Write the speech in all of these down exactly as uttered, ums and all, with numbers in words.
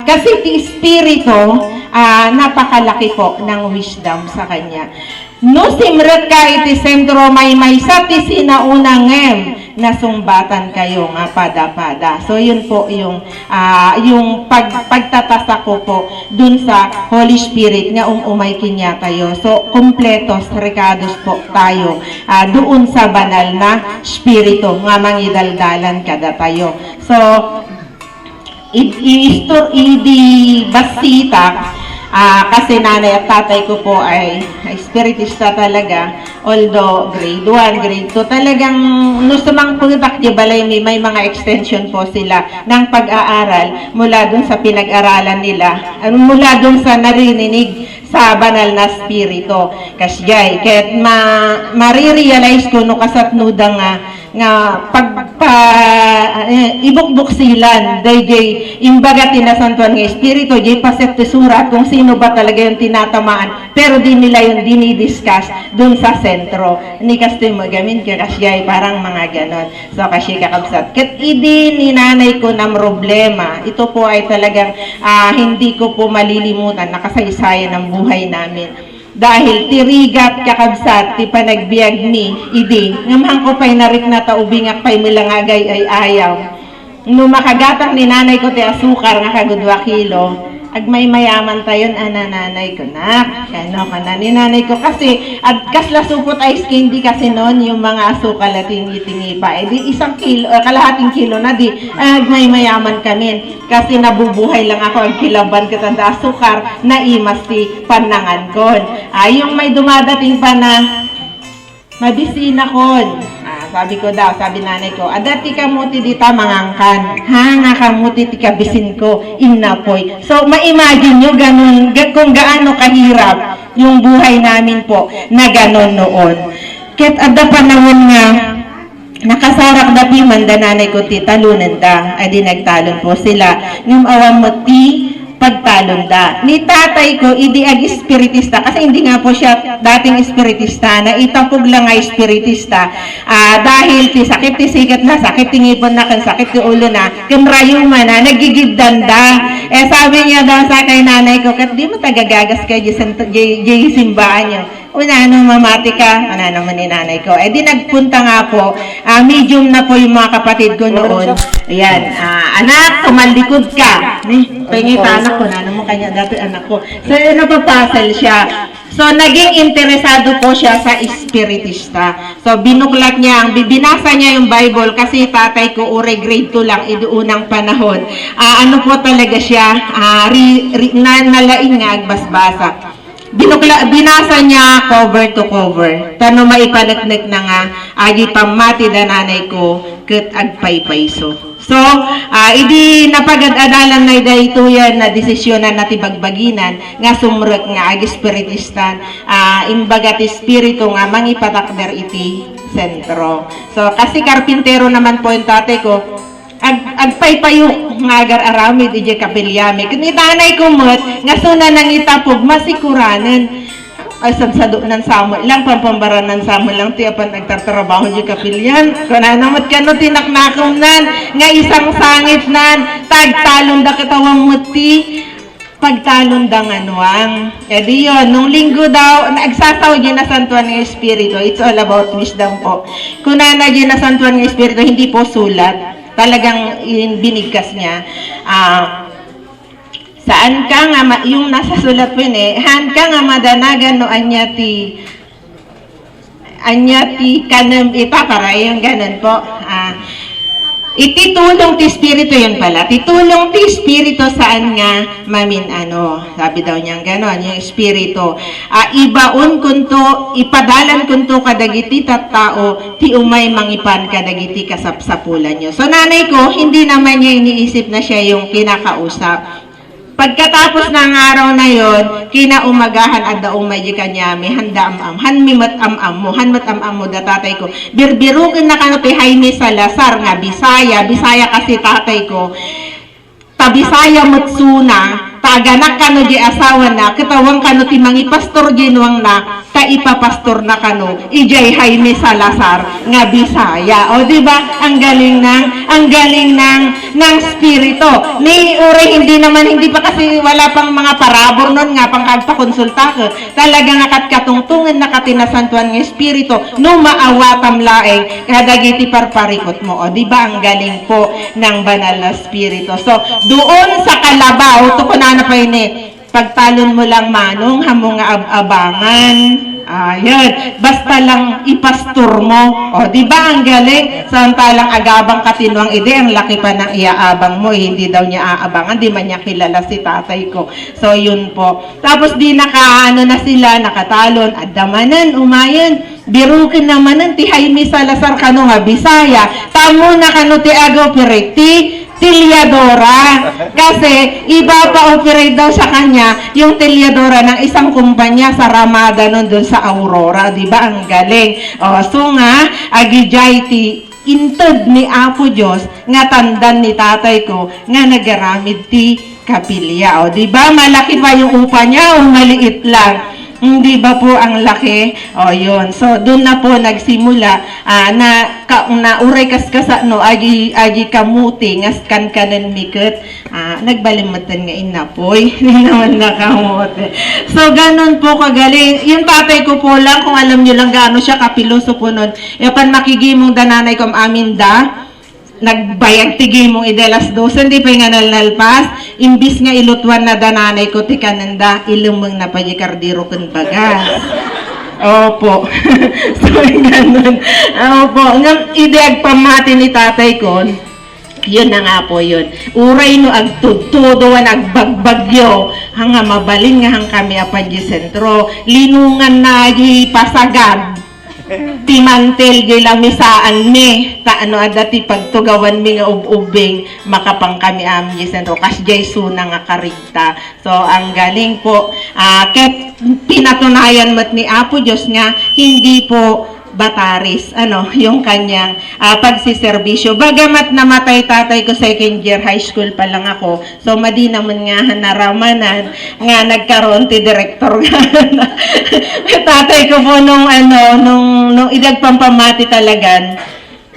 Kasi ti Espiritu, ah, napakalaki po ng wisdom sa kanya. No simrek ka iti sentro, maymaysa ti sinauna ngem nasungbatan kayo nga pada-pada. So, yun po yung, ah, yung pag-, pagtatasa ko po dun sa Holy Spirit nga um-, umay kanya tayo. So, kumpletos, rekados po tayo, ah, doon sa banal na Espiritu nga mangidaldalan kada tayo. So, i-, i-istor-, idi basita, ah, kasi nanay at tatay ko po ay, ay espiritista talaga. Although grade one, grade two, talagang no sumangpet ak di balay mi, may mga extension po sila ng pag-aaral mula dun sa pinag-aralan nila, ah, mula dun sa naririnig sa banal na espiritu. Kasjay, ket ma-, marirealize ko no kasatnoda nga, nga pag-, pa-, eh, ibukbuksilan, dayjay, imbaga ti nasantuan nga espiritu, jay paset ti surat kung sino ba talaga yung tinatamaan, pero di nila yung dinidiscuss dun sa sentro. Ni kastoy mo gamin ka, kasjay, parang mga ganon. So, kasi kakabsat, ket idi ni nanay ko ng problema, ito po ay talagang, ah, hindi ko po malilimutan, nakasaysayan ng buhay namin. Dahil ti rigat, kakabsat, ti panagbiag mi, idi, ngem haanko pay narikna ta ubingak pay met la nga agay-ay-ayaw. No makagatang ni nanay ko ti asukar nga kagudua kilo, agmaymayaman tayon a nanay ko, nak. Kano, kana ni nanay ko, kasi, at kasla supot ice candy kasi noon, yung mga asukal a tingi-tingi pa. Eh, di isang kilo, eh, kalahating kilo na di, agmaymayaman kami. Kasi nabubuhay lang ako, agkilaban ket adda asukar, naimas ti pannangankon. Ay, yung may dumadating pa na, mabisinakon. Ah, sabi ko daw, sabi nanay ko, "Adda ti kamuti dita mangangkan." "Ha, nga kamuti ti kabisinko, innapoy." So, ma-imagine nyo ganun, ga-, kung gaano kahirap yung buhay namin po na ganun noon. Ket adda panahon nga nakasarak da piman da nanay ko ti talonenda, ay di nagtalon po sila. Ngem awan met ti pagtalonda. Ni tatay ko, idi ag-espiritista, kasi hindi nga po siya dating espiritista, naitapog lang nga espiritista. Ah, dahil ti sakit ti siket na, sakit ti ngipon na, kan sakit ti ulo na, kan rayuma na, nagigiddan da. Eh, sabi niya daw sa kay nanay ko, "Ket di mo tagagagas kay di, di, di simbaan niyo." Kunana, "Mamati ka," kunana man ni nanay ko. Eh, di nagpunta nga po, ah, medium na po yung mga kapatid ko noon. Ayan, ah, "Anak, tumalikod ka." Ni, pengita anak ko, nano mo kanya dati anak ko. So, napapasal siya. So, naging interesado po siya sa espiritista. So, binuklat niya, ang bibinasa niya yung Bible kasi tatay ko, ure grade two lang, iduunang panahon. Ah, ano po talaga siya, ah, ri-, ri-, na, nalaing nga agbasbasa. Binukla-, binasa niya cover to cover. Tano maipaneknek na nga, agi pammati da nanay ko, ket agpaypayso. So, ah, idi napagad-adalan na daytoy a desisyonan na ti bagbaginan, nga sumrek nga ag-espiritistan, ah, imbaga ti espiritu nga mangipatakder iti sentro. So, kasi karpintero naman po yung tatay ko, Ag-, agpaypayo nga agar-aramid idiay kapilyami. Ket ni nanay ko met, nga suna nangitapog, masikuranen. Ay, sadsado nan Samuel lang, pampambaranan Samuel lang, ti apan agtartrabaho idiay kapilyan. Kunana met kano, tinaknakom nan, nga isang sangit nan, tagtalon da katawan met ti pagtalon da nga nuang. E di yon, nung Linggo daw, nagsasaw di nasantuan nga Espiritu. It's all about wisdom po. Kunana di nasantuan nga Espiritu, hindi po sulat. Talagang in-, binigkas niya. Ah, saan ka nga ma-, yung nasa sulat po yun eh, haan ka nga madanagan no anya ti Anya ti kanem ita, para yung ganun po. Ah, iti tulong ti Espiritu, yun pala. Ti tulong ti Espiritu saan nga mamin-ano. Sabi daw niyang ganon, yung Espiritu. Ah, ibaon kunto, ipadalan kunto kadagiti tattao, ti umay mangipan kadagiti kasapsapulan nyo. So, nanay ko, hindi naman niya iniisip na siya yung kinakausap. Pagkatapos ng araw na yon, kinaumagahan, adda umay di kanyami, handa am-am, han mi met am-ammo, han met am-ammo da tatay ko. Birbiruken na kano ti Jaime Salazar nga Bisaya, Bisaya kasi tatay ko. Ta Bisaya met suna, ta aganak kano di asawana, ket awan kano ti mangipastor di nuangna, ta ipapastorna kano idiay Jaime Salazar nga Bisaya. O, di ba? Ang galing ng, ang galing ng, ng spirito. Ni uray hindi naman, hindi pa kasi wala pang mga parabur nun nga pang agpakonsulta ko. Talaga nga kat katungtungan na kati nasantuan nga Espiritu, no maawatam laeng kadagiti parparikutmo. O, di ba ang galing po ng Banal na Espiritu? So, doon sa kalabaw, to kunana pa ini, pagtalon mo lang manong, hamo nga ab-abangan. Ayan. Basta lang ipastor mo. O, di ba ang galing? Samantalang agabang katinuang idi, ang laki pa ng iaabang mo, eh, hindi daw niya aabangan, di man niya kilala si tatay ko. So, yun po. Tapos di naka, ano na sila, nakatalon, adda manen, umayen. Biruken na manen, ti Jaime Salazar kano nga Bisaya. Tammo na kano ti aga-operate, ti tilyadora. Kasi, ipapa-operate daw sa kanya yung tilyadora ng isang kumpanya sa Ramada nun dun sa Aurora. Di ba? Ang galing. O, so nga, agidiay ti inted ni Apo Dios nga tandan ni tatay ko nga nagaramid ti kapilya. O, di ba? Malaki pa yung upa niya o maliit lang? Hindi ba po ang laki? O, yun. So, doon na po nagsimula, ah, na, ka, na uray kaskasa, no, agi, agi kamuti, ngas kankanen mi ket, ah, nagbalimeten nga inapoy. Hindi naman nakamote. So, ganun po kagaling. Yung tatay ko po lang, kung alam nyo lang gaano siya kapilosopo nun. Yapan makigimong da nanay ko am-amin da. Nagbayag ti gimong idi alas dose, hindi pa nga nalnalpas. Imbis nga ilutuan na da nanay ko ti kanenda, ilumeng na pa di kardero ken bagas. Opo. So, ganun. Opo. Ngam, idi agpamati ni tatay ko, yun na nga po yun. Uray no agtudtudo, wan agbagbagyo, hanga mabalin nga hang kami apan di sentro. Linungan na di pasagad. Ti mantel di lamisaanmi, ta no adda ti pagtugawanmi nga ub-ubbing, makapan kami amin di sentro, kasdiay suna nga karigta. So, ang galing po, ah, ket pinatunayan met ni Apo Dios nga hindi po bataris, ano, yung kanyang, ah, pagsiserbisyo. Bagamat namatay tatay ko, second year high school pa lang ako, So, madi naman nga naramanan nga nagkaroon ti direktor nga. Tatay ko po nung ano, nung, nung idagpampamati talagan,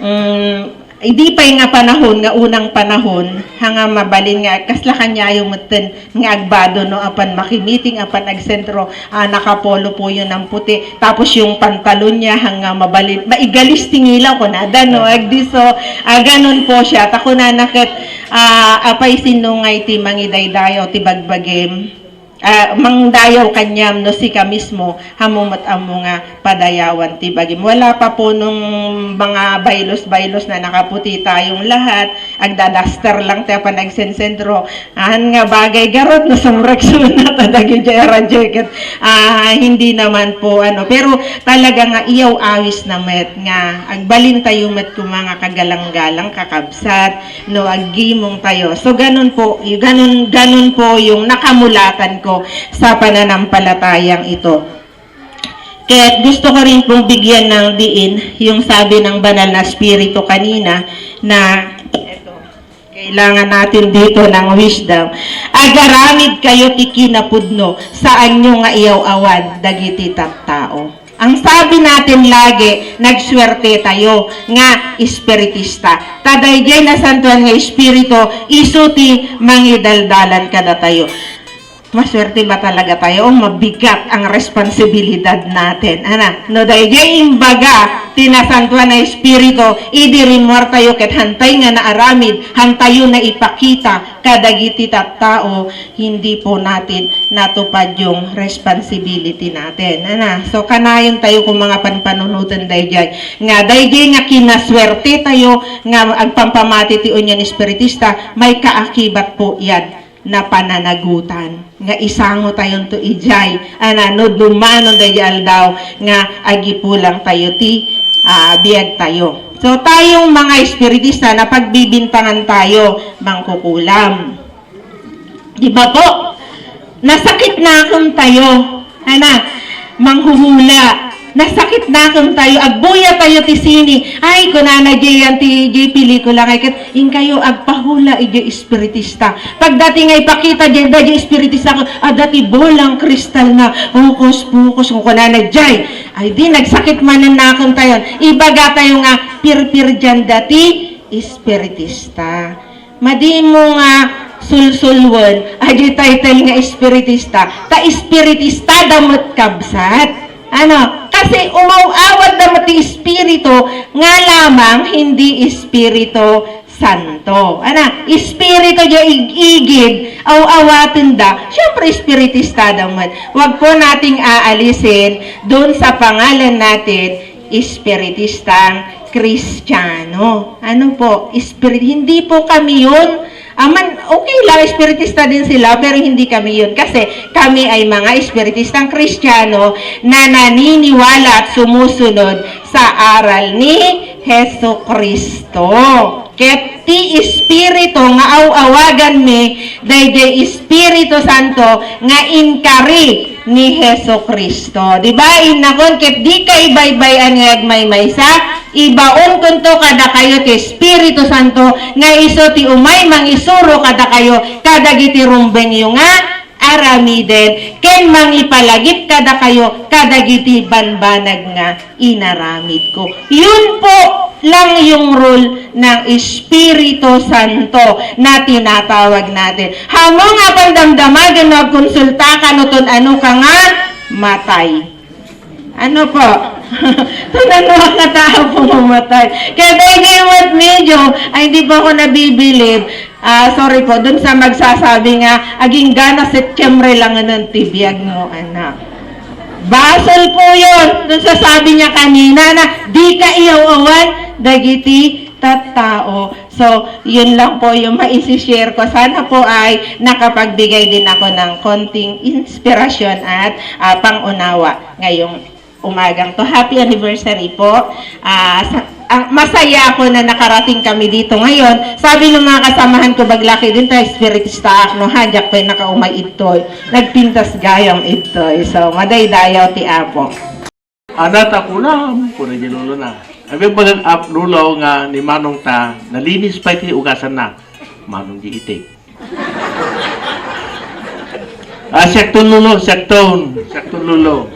mm, idi pay nga panahon, nga unang panahon, hanga mabalin nga, kasla kaniayo metten nga agbado, no, apan makimiting, apan agsentro, ah, nakapolo po yun ng puti. Tapos yung pantalon niya, hanga mabalin, maigalis ti ngilaw, kunada, no, agdi, so, ah, ganun po siya. Ta kunana ket, Ah, apay sino nga iti mangidaydayaw ti bagbagim? Ah, mangdayaw kaniam no sika mismo, ammo met ammo nga padayawan ti bagim. Wala pa po nung mga baylos-baylos na nakaputi tayong lahat, agdadaster lang ti apan agsensentro. An nga bagay garud, no sumreksuna ta dagiti era jacket. Ah, hindi naman po, ano, pero talaga nga iyaw awis na met nga agbalin tayo met kuma nga kagalang-galang kakabsat. No, aggimong tayo. So, ganun po, y-, ganun, ganun po yung nakamulatan ko sa pananampalatayang ito. Kaya gusto ko rin pong bigyan ng diin yung sabi ng Banal na Espiritu kanina na, eto, kailangan natin dito ng wisdom. Agaramid kayo ti kinapudno, saan nyo nga iyaw-awan dagiti tattao. Ang sabi natin lagi, nagswerte tayo nga espiritista. Ta daydiay nasantuan nga espiritu, isu ti mangidaldalan kadatayo. Maswerte ba talaga tayo? O mabigat ang responsibilidad natin? Ana, no daydiay imbaga ti nasantuan nga espiritu, idi rimmuar tayo ket hantay nga naaramid, hantayo naipakita kadagiti tattao, hindi po natin natupad yung responsibility natin. Ana, so kanayon tayo kung mga panpanunutan dayjay. Nga dayjay nga kinaswerte tayo nga agpampamati ti Union Espiritista, may kaakibat po yan na pananagutan. Nga isango tayon to ijay. Ana, no dumanon dayjay aldaw nga agipulang tayo ti, ah, biag tayo. So, tayong mga espiritista na pagbibintangan tayo, mangkukulam. Di ba po? Nasakit na akong tayo. Ana, manghuhula. Nasakit nakentayo, agbuya tayo ti sine. Ay, kunana diay ti, diay pelikula nga ket, inkayo agpahula idiay espiritista. Pagdating nga ipakita diay, diay espiritista ko, adda ti bolang kristal na, hokus pokus, kunana diay. Ay di, nagsakit manen nakentayo. Ibaga tayo nga, pirpirdianda ti espiritista. Madi mo nga sulsulwen, adi title nga espiritista. Ta espiritista da met kabsat. Ano? Kasi umaw-awat da met ti espiritu nga lamang hindi espiritu santo. Ana, espiritu diay ig-igid, aw-awaten da. Siyempre, espiritista da met. Wag po nating aalisin doon sa pangalan natin, espiritistang Kristiyano. Ano po? Spirit, hindi po kami yun. Aman, okay lang, espiritista din sila, pero hindi kami yun. Kasi kami ay mga espiritistang Kristiyano na naniniwala at sumusunod sa aral ni Jesucristo. Ket ti Espiritu nga aw-awaganmi, daydiay Espiritu Santo nga inkari ni Jesucristo. Di ba? Innakon, ket dika ibaybay-an nga agmaymaysa, ibaonkonto kadakayo ti Espiritu Santo nga isu ti umay mangisuro kadakayo kadagiti rumbengyo nga aramiden, ken mangipalagip kadakayo kadagiti banbanag nga inaramidko. Yun po lang yung role ng Espiritu Santo na tinatawag natin. Hamu nga pandamdamagan no agkonsulta ka no ton ano ka nga matay. Ano po? Ton ano ka tao po mamatay. Kaya daydi met medium, ay hindi po ako nabibilib. Ah, sorry po, dun sa magsasabi nga, aging gana Setyembre lang nun ti biag mo, anak. Basol po yun. Dun sa sabi niya kanina na, di ka iyaw-awan, dagiti tattao. So, yun lang po yung maisi-share ko. Sana po ay nakapagbigay din ako ng konting inspirasyon at, ah, pangunawa ngayong umagang to. Happy anniversary po. Ah, sa, ang, masaya ako na nakarating kami dito ngayon. Sabi ng mga kasamahan ko, "Baglaki din tayo, espiritista ak, no? Hajak pa yung nakaumay itoy. Nagpintas gayam itoy." So, madaydayaw ti Apo. Ana ta kunam, kuna di lolo na. Abi bagan ap lolo nga ni Manong ta, nalinis pa iti ugasan na. Manong di iti. Ah, siakton lolo, siakton. Siakton lolo.